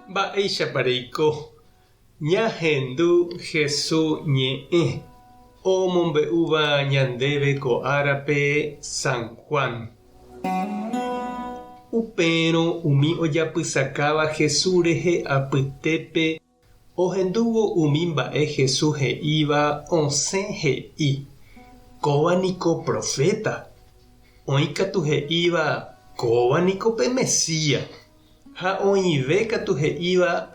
Mba'éichapa reiko? Ñahendu Hesu ñe'ẽ omombe'úva ñandéve ko árape San Juan. Upérõ umi ojapysakáva Hesu rehe apytépe Ohendúvo umi mba'e Jesús he'íva osẽ he'i, Kóva niko proféta. Oĩ katu he'íva, Kóva niko pe Mesías. Ha oĩve katu he'íva,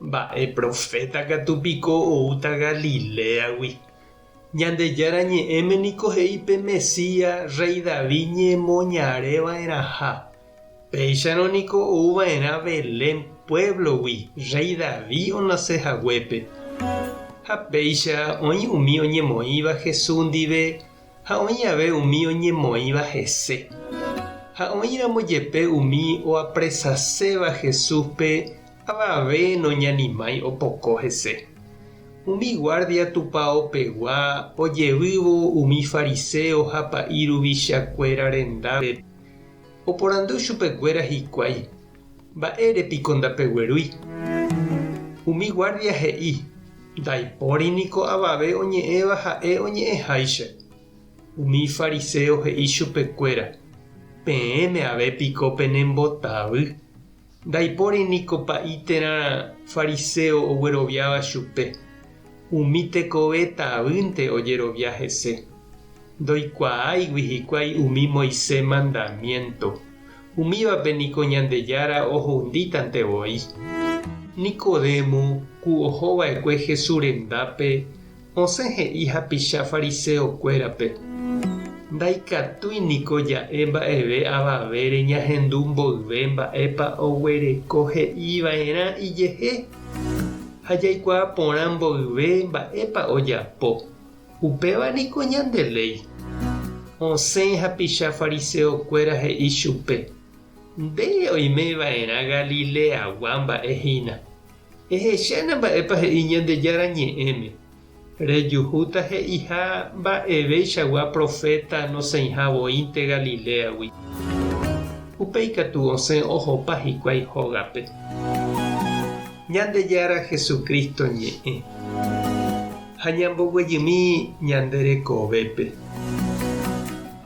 Mba'e proféta katu piko oúta Galiléagui. Ñandejára Ñe'ẽme niko he'i pe Mesías rréi David ñemoñare va'erãha. Péicharõ niko ou va'erã Belén puévlogui rréi David onase haguépe. Ha péicha oĩ umi oñemoĩva Jesús ndive ha oĩ ave umi oñemoĩva hese. Ha oĩramo jepe umi oapresaséva Jesúspe avave noñanimái opoko hese. Umi guárdia tupaopegua ojevývo umi fariséo ha pa'i ruvichakuéra rendápe, Oporandu chupekuéra hikuái, Mba'ére piko ndapeguerúi? Umi guárdia he'i, Ndaipóri niko avave oñe'ẽva ha'e oñe'ẽháicha. Umi fariséo he'i chupekuéra, Peẽme ave piko penembotavy? Ndaipóri niko pa'i térã fariséo ogueroviáva chupe. Umi tekove tavýnte ojerovia hese. Ndoikuaáigui hikuái umi Moisés mandamiénto. Umívape niko Ñandejára ohundítante voi. Nicodemo, ku oho va'ekue Jesús rendápe, osẽ he'i hapicha fariséo kuérape, Ndaikatúi niko ja'e mba'eve avavére ñahendu mboyve mba'épa oguereko he'i va'erã ijehe, ha jaikuaa porã mboyve mba'épa ojapo. Upéva niko ñande léi. Osẽ hapicha fariseokuéra he'i chupe, Nde oime va'erã Galileagua mba'e hína. Ehechána mba'épa he'i Ñandejára Ñe'ẽme. Rejuhúta he'iha mba'eveichagua proféta nosẽiha voínte Galiléagui. Upéi katu osẽ ohopa hikuái hógape. Ñandejára Jesucristo ñe'ẽ. Ha ñamboguejymi ñande rekovépe.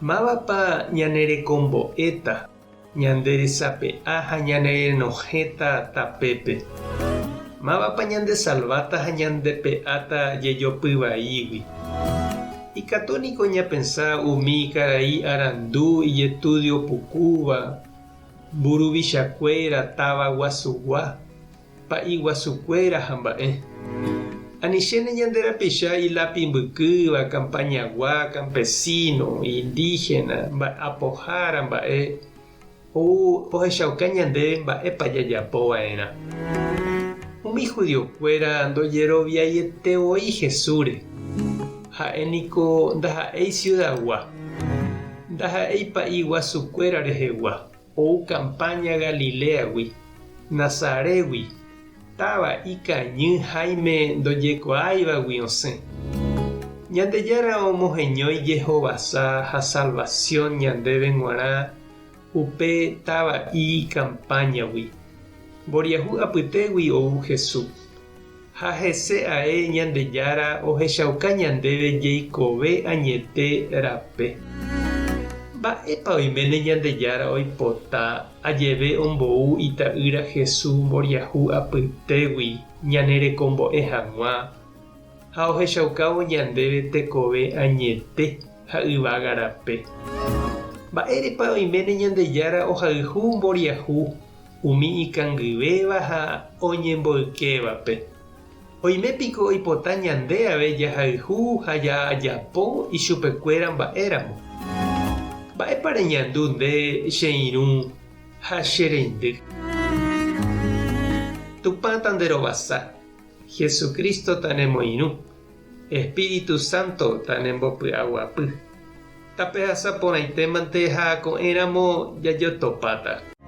Mávapa ñanerekombo'éta, ñande resape'a ha ñanerenohẽta tapépe? Mávapa ñandesalváta ha ñandepe'áta jejopy vaígui? Ikatu niko ñapensa umi karai arandu ijestudio pukúva, mburuvichakuéra táva guasugua, pa'i guasukuéra ha mba'e. Anichéne ñande rapicha ilápi mbykýva, campañagua, campesino, indígena, mba'apohára mba'e, ou ohechauka ñandéve mba'épa jajapo va'erã. Umi judiokuéra ndojeroviaiete voi Jesúsre. Ha'e niko ndaha'éi siudagua, ndaha'éi pa'i guasukuéra rehegua. Ou campaña Galiléagui, Nazarégui, táva ikañy háime ndojekuaáivagui osẽ. Ñandejára omoheñói jehovasa ha salvación ñandéve g̃uarã upe táva'i campañagui. Mboriahu apytégui ou Jesús. Ha hese ae Ñandejára ohechauka ñandéve jeikove añete rape. Mba'épa oiméne Ñandejára oipota ajeve ombou Ita'ýra Jesús mboriahu apytégui ñanerekombo'e hag̃ua ha ohechaukávo ñandéve tekove añete ha yvága rape? Mba'érepa oiméne Ñandejára ohayhu mboriahu Umi ikangyvéva ha oñemboykévape. Oime piko oipota ñande ave jahayhu ha jajapo ichupekuéra mba'éramo? Mba'épa reñandu nde che irũ ha che reindy? Tupã tanderovasa, Jesucristo tanemoirũ, Espíritu Santo tanembopy'aguapy. Tapehasa porãitémante ha ko'ẽramo jajotopáta.